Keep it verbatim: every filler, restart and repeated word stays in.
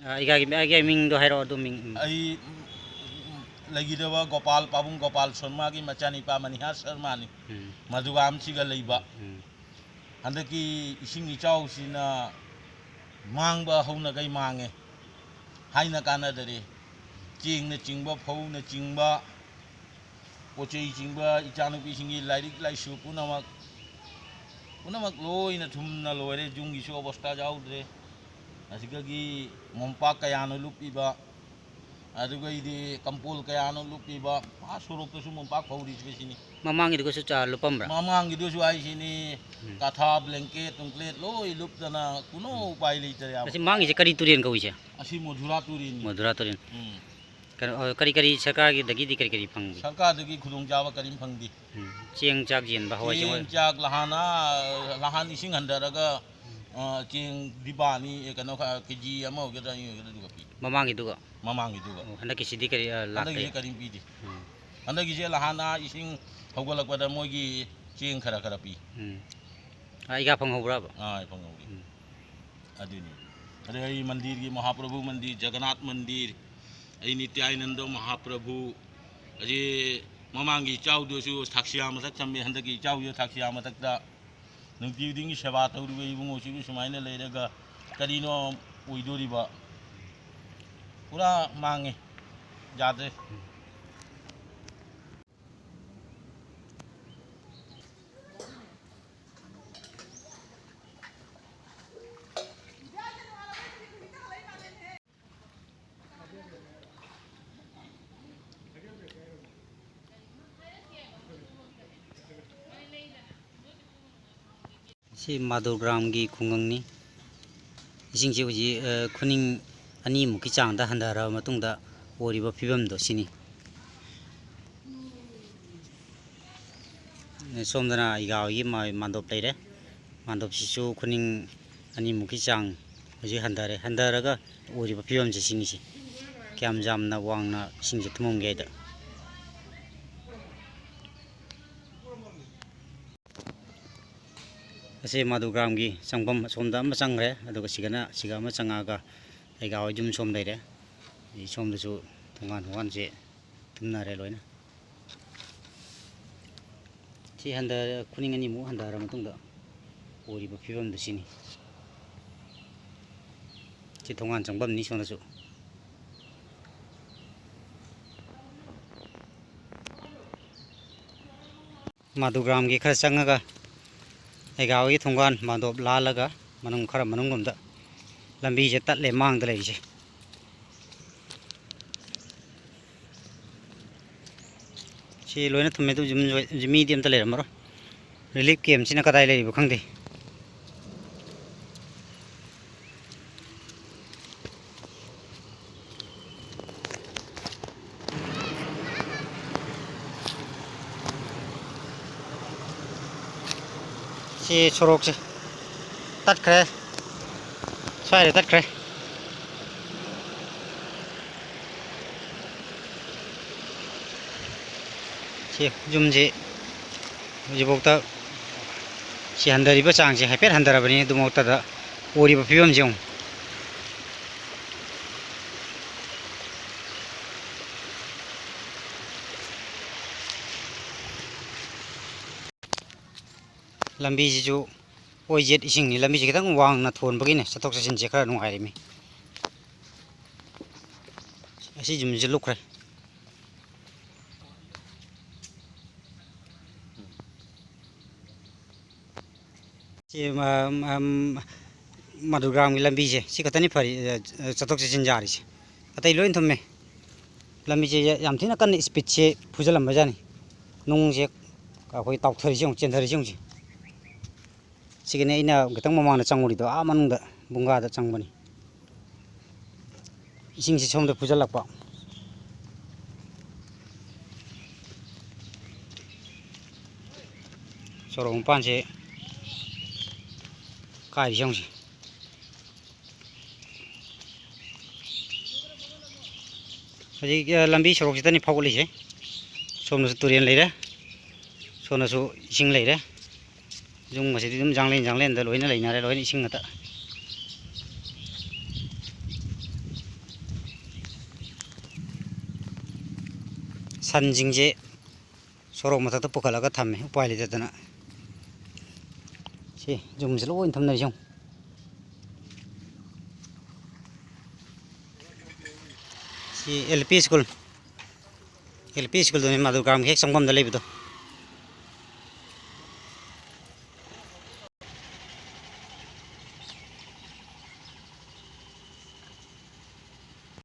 ꯑ, ꯏꯒꯥꯒꯤ, ꯏꯒꯥꯒꯤ ꯃꯤꯡꯗꯣ ꯍꯥꯏꯔꯛꯑꯣ, ꯑꯗꯨ ꯃꯤꯡ, ꯎꯝ꯫ ꯑꯩ, ꯎꯝ, ꯂꯩꯈꯤꯗꯕ ꯒꯣꯄꯥꯜ, ꯄꯥꯕꯨꯡ ꯒꯣꯄꯥꯜ ꯁꯔꯃꯥꯒꯤ ꯃꯆꯥꯅꯤꯄꯥ ꯃꯅꯤꯍꯥꯔ ꯁꯔꯃꯥꯅꯤ꯫ ꯎꯝ꯫ ꯃꯗꯨꯒꯥꯝꯁꯤꯒ ꯂꯩꯕ꯫ ꯎꯝ꯫ ꯍꯟꯗꯛꯀꯤ ꯏꯁꯤꯡ ꯏꯆꯥꯎꯁꯤꯅ ꯃꯥꯡꯕ ꯍꯧꯅꯈꯩ ꯃꯥꯡꯉꯦ꯫ ꯍꯥꯏꯅ ꯀꯥꯟꯅꯗꯔꯦ꯫ ꯆꯦꯡꯅꯆꯤꯡꯕ, ꯐꯧꯅꯆꯤꯡꯕ, ꯄꯣꯠ ꯆꯩ ꯆꯤꯡꯕ, ꯏꯆꯥꯅꯨꯄꯤꯁꯤꯡꯒꯤ ꯂꯥꯏꯔꯤꯛ ꯂꯥꯏꯁꯨ ꯄꯨꯝꯅꯃꯛ, ꯄꯨꯝꯅꯃꯛ ꯂꯣꯏꯅ ꯊꯨꯝꯅ ꯂꯣꯏꯔꯦ꯫ ꯌꯨꯝꯒꯤꯁꯨ ꯑꯕꯁꯊꯥ ꯌꯥꯎꯗ꯭ꯔꯦ꯫ ꯑꯁꯤꯗꯒꯤ ꯃꯣꯝꯄꯥꯛ ꯀꯌꯥꯅꯣ ꯂꯨꯞꯄꯤꯕ, ꯑꯗꯨꯒꯩꯗꯤ ꯀꯝꯄꯣꯜ ꯀꯌꯥꯅꯣ ꯂꯨꯞꯄꯤꯕ, ꯑꯥ ꯁꯣꯔꯣꯛꯇꯁꯨ ꯃꯣꯝꯄꯥꯛ ꯐꯧꯔꯤꯁꯤꯕꯁꯤꯅꯤ꯫ ꯃꯃꯥꯡꯒꯤꯗꯨꯒꯁꯨ ꯆꯥ ꯂꯨꯞꯄꯝꯕ꯭ꯔꯥ? ꯃꯃꯥꯡꯒꯤꯗꯨꯁꯨ ꯍꯥꯏꯁꯤꯅꯤ, ꯎꯝ꯫ ꯀꯥꯊꯥ, ꯕ꯭ꯂꯦꯡꯀꯦꯠ, ꯇꯨꯡꯀ꯭ꯂꯦꯠ ꯂꯣꯏ ꯂꯨꯞꯇꯅ ꯀꯨꯅꯣ ꯎꯝ꯫ ꯎꯄꯥꯏ ꯂꯩꯇꯔꯦ ꯍꯥꯏꯕ꯫ ꯑꯁꯤ ꯃꯥꯡꯉꯤꯁꯦ ꯀꯔꯤ ꯇꯨꯔꯦꯟ ꯀꯧꯏꯁꯦ? ꯑꯁꯤ ꯃꯣꯙꯨꯔꯥ ꯇꯨꯔꯦꯟꯅꯤ꯫ ꯃꯣꯙꯨꯔꯥ ꯇꯨꯔꯦꯟ꯫ ꯎꯝ꯫ ꯀꯩꯅꯣ, ꯑ, ꯀꯔꯤ ꯀꯔꯤ ꯁꯔꯀꯥꯔꯒꯤꯗꯒꯤꯗꯤ ꯀꯔꯤ ꯀꯔꯤ ꯐꯪꯕꯤ? ꯁꯔꯀꯥꯔꯗꯒꯤ ꯈꯨꯗꯣꯡꯆꯥꯕ ꯀꯔꯤꯝ ꯐꯪꯗꯦ꯫ ꯎꯝ꯫ ꯆꯦꯡ ꯆꯥꯛ ꯌꯦꯟꯕ, ꯍꯋꯥꯏ ꯆꯦꯡꯋꯥꯏ? ꯆꯦꯡ ꯆꯥꯛ ꯂꯍꯥꯟꯅ, ꯂꯍꯥꯟ ꯏꯁꯤꯡ ꯍꯟꯊꯔꯒ, ꯎꯝ꯫ ꯑ, ꯆꯦꯡ ꯗꯤꯕꯥ ꯑꯅꯤ, ꯑꯦ, ꯀꯩꯅꯣ, ꯈ-, ꯀꯦ ꯖꯤ ꯑꯃ ꯑꯣꯏꯒꯗ꯭ꯔꯥ, ꯑꯅꯤ ꯑꯣꯏꯒꯗ꯭ꯔꯥ, ꯑꯗꯨꯒ ꯄꯤ꯫ ꯃꯃꯥꯡꯒꯤꯗꯨꯒ? ꯃꯃꯥꯡꯒꯤꯗꯨꯒ꯫ ꯑꯣ, ꯍꯟꯗꯛꯀꯤꯁꯤꯗꯤ ꯀꯔꯤ, ꯑ, ꯂꯥꯛꯇꯦ? ꯍꯟꯗꯛꯀꯤꯁꯦ ꯀꯔꯤꯝ ꯄꯤꯗꯦ꯫ ꯎꯝ꯫ ꯍꯟꯗꯛꯀꯤꯁꯦ ꯂꯍꯥꯟꯅ ꯏꯁꯤꯡ ꯍꯧꯒꯠꯂꯛꯄꯗ ꯃꯣꯏꯒꯤ ꯆꯦꯡ ꯈꯔ ꯈꯔ ꯄꯤ꯫ ꯎꯝ꯫ ꯑ, ꯏꯒꯥ ꯐꯪꯍꯧꯕ꯭ꯔꯕ? ꯑꯥ, ꯐꯪꯍꯧꯔꯤ꯫ ꯎꯝ꯫ ꯑꯗꯨꯅꯤ꯫ ꯑꯗꯩ ꯑꯩ ꯃꯟꯗꯤꯔꯒꯤ ꯃꯍꯥꯄ꯭ꯔꯚꯨ ꯃꯟꯗꯤꯔ, ꯖꯒꯟꯅꯥꯊ ꯃꯟꯗꯤꯔ, ꯑꯩ ꯅꯤꯇ꯭ꯌꯥꯅꯟꯗ ꯃꯍꯥꯄ꯭ꯔꯚꯨ, ꯑꯁꯤ ꯃꯃꯥꯡꯒꯤ ꯏꯆꯥꯎꯗꯨꯁꯨ ꯊꯥꯛꯁꯤꯌꯥ ꯃꯊꯛ ꯊꯝꯃꯤ, ꯍꯟꯗꯛꯀꯤ ꯏꯆꯥꯎꯁꯨ ꯊꯥꯛꯁꯤꯌꯥ ꯃꯊꯛꯇ꯫ ꯅꯨꯡꯇꯤ ꯈꯨꯗꯤꯡꯒꯤ ꯁꯦꯕꯥ ꯇꯧꯔꯤꯕ ꯏꯕꯨꯡꯉꯣꯁꯤꯕꯨ ꯁꯨꯃꯥꯏꯅ ꯂꯩꯔꯒ ꯀꯔꯤꯅꯣ ꯑꯣꯏꯗꯣꯔꯤꯕ? ꯄꯨꯔꯥ ꯃꯥꯡꯉꯦ, ꯌꯥꯗ꯭ꯔꯦ꯫ ꯁꯤ ꯃꯥꯗꯨꯔꯒ꯭ꯔꯥꯝꯒꯤ ꯈꯨꯡꯒꯪꯅꯤ꯫ ꯏꯁꯤꯡꯁꯤ ꯍꯧꯖꯤꯛ, ꯑ, ꯈꯨꯅꯤꯡ ꯑꯅꯤꯃꯨꯛꯀꯤ ꯆꯥꯡꯗ ꯍꯟꯊꯔꯕ ꯃꯇꯨꯡꯗ ꯑꯣꯏꯔꯤꯕ ꯐꯤꯕꯝꯗꯣ ꯁꯤꯅꯤ꯫ ꯁꯣꯝꯗꯅ ꯏꯒꯥ ꯍꯣꯏꯒꯤ ꯃꯥ-, ꯃꯥꯟꯗꯣꯞ ꯂꯩꯔꯦ꯫ ꯃꯥꯟꯗꯣꯞꯁꯤꯁꯨ ꯈꯨꯅꯤꯡ ꯑꯅꯤꯃꯨꯛꯀꯤ ꯆꯥꯡ ꯍꯧꯖꯤꯛ ꯍꯟꯊꯔꯦ꯫ ꯍꯟꯊꯔꯒ ꯑꯣꯏꯔꯤꯕ ꯐꯤꯕꯝꯁꯦ ꯁꯤꯅꯤꯁꯦ꯫ ꯀꯌꯥꯝ ꯌꯥꯝꯅ ꯋꯥꯡꯅ ꯏꯁꯤꯡꯁꯦ ꯊꯨꯝꯃꯝꯒꯦ ꯍꯥꯏꯗ꯫ ꯑꯁꯤ ꯃꯥꯗꯨꯔꯒ꯭ꯔꯥꯝꯒꯤ ꯆꯪꯐꯝ ꯑꯁꯣꯝꯗ ꯑꯃ ꯆꯪꯈ꯭ꯔꯦ, ꯑꯗꯨꯒ ꯁꯤꯒꯅ, ꯁꯤꯒ ꯑꯃ ꯆꯪꯉꯛꯑꯒ ꯑꯩꯒꯥ ꯍꯣꯏ ꯌꯨꯝ ꯁꯣꯝ ꯂꯩꯔꯦ꯫ ꯑꯩ ꯁꯣꯝꯗꯁꯨ ꯊꯣꯡꯒꯥꯟ ꯊꯣꯡꯒꯥꯟꯁꯦ ꯊꯨꯝꯅꯔꯦ ꯂꯣꯏꯅ꯫ ꯁꯤ ꯍꯟꯊ-, ꯈꯨꯅꯤꯡ ꯑꯅꯤꯃꯨꯛ ꯍꯟꯊꯔ ꯃꯇꯨꯡꯗ ꯑꯣꯏꯔꯤꯕ ꯐꯤꯕꯝꯗꯨ ꯁꯤꯅꯤ꯫ ꯁꯤ ꯊꯣꯡꯒꯥꯟ ꯆꯪꯐꯝꯅꯤ ꯁꯣꯝꯗꯁꯨ꯫ ꯃꯥꯗꯨꯒ꯭ꯔꯥꯝꯒꯤ ꯈꯔ ꯆꯪꯉꯒ ꯑꯩꯒꯥ ꯍꯣꯏꯒꯤ ꯊꯣꯡꯒꯥꯟ ꯃꯥꯟꯗꯣꯞ ꯂꯥꯜꯂꯒ ꯃꯅꯨꯡ ꯈꯔ ꯃꯅꯨꯡꯂꯣꯝꯗ ꯂꯝꯕꯤꯁꯦ ꯇꯠꯂꯦ ꯃꯥꯡꯗ ꯂꯩꯔꯤꯁꯦ꯫ ꯁꯤ ꯂꯣꯏꯅ ꯊꯨꯝꯃꯦ, ꯑꯗꯨ ꯌꯨꯝ-, ꯃꯤꯗꯤ ꯑꯝꯇ ꯂꯩꯔꯝꯃꯔꯣꯏ꯫ ꯔꯤꯂꯤꯐ ꯀꯦꯝꯁꯤꯅ ꯀꯗꯥꯏ ꯂꯩꯔꯤꯕ ꯈꯪꯗꯦ꯫ ꯁꯤ ꯁꯣꯔꯣꯛꯁꯦ ꯇꯠꯈ꯭ꯔꯦ, ꯁ꯭ꯋꯥꯏꯗ ꯇꯠꯈ꯭ꯔꯦ꯫ ꯁꯤ ꯌꯨꯝꯁꯤ ꯍꯧꯖꯤꯛꯐꯥꯎꯗ ꯁꯤ ꯍꯟꯊꯔꯤꯕ ꯆꯥꯡꯁꯦ ꯍꯥꯏꯐꯦꯠ ꯍꯟꯊꯔꯕꯅꯤ꯫ ꯑꯗꯨꯃꯛꯇꯗ ꯑꯣꯏꯔꯤꯕ ꯐꯤꯕꯝꯁꯦ ꯌꯦꯡꯉꯨ꯫ ꯂꯝꯕꯤꯁꯤꯁꯨ ꯑꯣꯏ ꯌꯦꯠ ꯏꯁꯤꯡꯅꯤ꯫ ꯂꯝꯕꯤꯁꯤ ꯈꯤꯇꯪ ꯋꯥꯡꯅ ꯊꯣꯟꯕꯒꯤꯅꯦ ꯆꯠꯊꯣꯛ ꯆꯠꯁꯤꯟꯁꯦ ꯈꯔ ꯅꯨꯡꯉꯥꯏꯔꯤꯃꯤ꯫ ꯑꯁꯤ ꯌꯨꯝꯁꯤ ꯂꯨꯞꯈ꯭ꯔꯦ꯫ ꯁꯤ, ꯃ-, ꯃ-, ꯃꯗꯨꯒ꯭ꯔꯥꯝꯒꯤ ꯂꯝꯕꯤꯁꯦ ꯁꯤ ꯈꯛꯇꯅꯤ ꯐꯔꯤ, ꯑ, ꯆꯠꯊꯣꯛ ꯆꯠꯁꯤꯟ ꯌꯥꯔꯤꯁꯦ꯫ ꯑꯇꯩ ꯂꯣꯏ ꯊꯨꯝꯃꯦ꯫ ꯂꯝꯕꯤꯁꯦ ꯌꯥ-, ꯌꯥꯝ ꯊꯤꯅ ꯀꯟꯅ ꯏꯁꯄꯤꯠꯁꯦ ꯐꯨꯖꯜꯂꯝꯕꯖꯥꯠꯅꯤ꯫ ꯅꯨꯡꯁꯦ ꯑꯩꯈꯣꯏ ꯇꯥꯎꯊꯔꯤꯁꯦ ꯌꯦꯡꯉꯨ, ꯆꯦꯟꯊꯔꯤꯁꯦ ꯌꯦꯡꯉꯨꯁꯦ꯫ ꯁꯤꯒꯤꯅꯦ ꯑꯩꯅ ꯈꯤꯇꯪ ꯃꯃꯥꯡꯗ ꯆꯪꯉꯨꯔꯤꯗꯣ, ꯑꯥ ꯃꯅꯨꯡꯗ ꯕꯨꯡꯒꯥꯗ ꯆꯪꯕꯅꯤ꯫ ꯏꯁꯤꯡꯁꯤ ꯁꯣꯝꯗ ꯐꯨꯖꯜꯂꯛꯄ꯫ ꯁꯣꯔꯣꯛ ꯃꯄꯥꯟꯁꯦ ꯀꯥꯏꯔꯤꯁꯦ ꯌꯦꯡꯉꯨꯁꯦ꯫ ꯍꯧꯖꯤꯛ, ꯑ, ꯂꯝꯕꯤ ꯁꯣꯔꯣꯛꯁꯤꯗꯅꯤ ꯐꯥꯎꯒꯠꯂꯤꯁꯦ꯫ ꯁꯣꯝꯗꯁꯨ ꯇꯨꯔꯦꯟ ꯂꯩꯔꯦ, ꯁꯣꯝꯗꯁꯨ ꯏꯁꯤꯡ ꯂꯩꯔꯦ꯫ ꯌꯨꯝ ꯑꯁꯤꯗꯤ ꯑꯗꯨꯝ ꯌꯥꯡꯂꯦꯟ ꯌꯥꯡꯂꯦꯟꯗ ꯂꯣꯏꯅ ꯂꯩꯅꯔꯦ, ꯂꯣꯏꯅ ꯏꯁꯤꯡ ꯉꯥꯛꯇ꯫ ꯁꯟꯁꯤꯡꯁꯦ ꯁꯣꯔꯣꯛ ꯃꯊꯛꯇ ꯄꯨꯈꯠꯂꯒ ꯊꯝꯃꯦ, ꯎꯄꯥꯏ ꯂꯩꯇꯗꯅ꯫ ꯁꯤ ꯌꯨꯝꯁꯦ ꯂꯣꯏ ꯊꯝꯅꯔꯤꯁꯦ ꯌꯦꯡꯉꯨ꯫ ꯁꯤ L P school, L P schoolꯗꯨꯅꯦ ꯃꯥꯗꯨ ꯒ꯭ꯔꯥꯝ ꯍꯦꯛ ꯆꯪꯐꯝꯗ ꯂꯩꯕꯗꯣ꯫